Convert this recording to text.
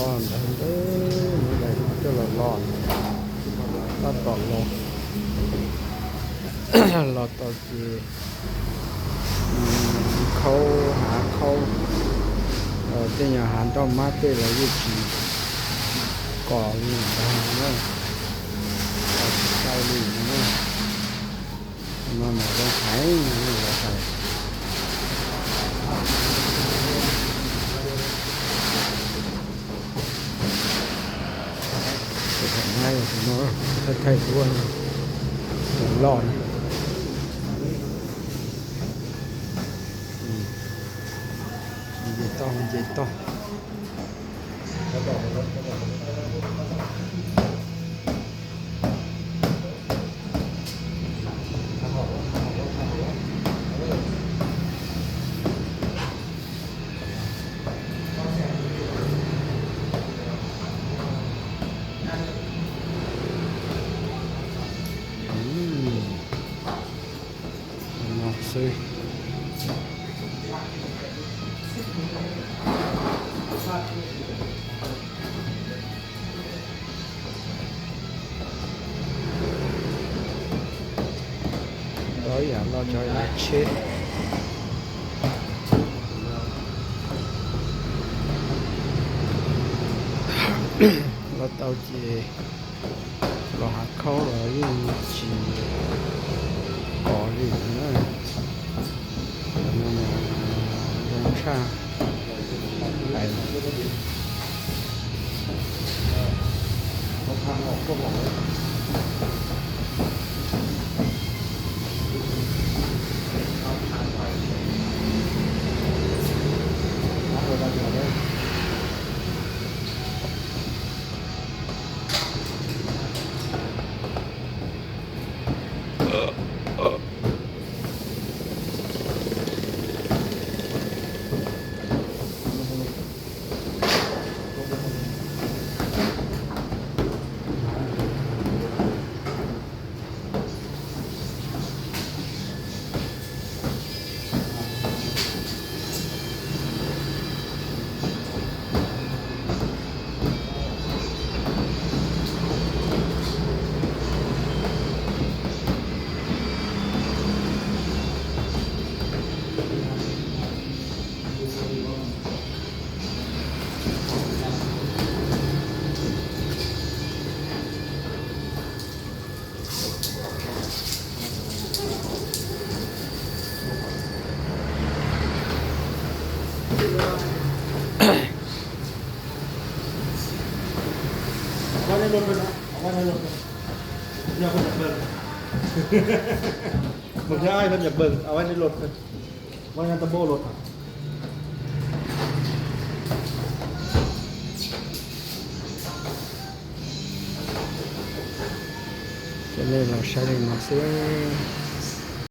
Ntawd ntawd, lawv coj los los, tab tom los, los tau ces khaub, hav khaub, tej nyuag hav nroj mab tej los yeej tsis kom li ntawd na, tsis tau li no. No mas zoo heev li lawv hais. Tus thaum no yog tus no thaij thaij duab no, tus loj na. Nce toj, nce toj. No xwb. Ntau yam los cov yav tsheb. Los tau ces los hav khaub los yeej tsis kom li na. Zoo tshaj hais. Ua nej luag pes no, ua nej luag pes. Yog peb nyuam pes. Mus thiab peb nyuam pes, ua nej luag pes. Ua nej tau npaum luag. Coj nej los saib li no xwb.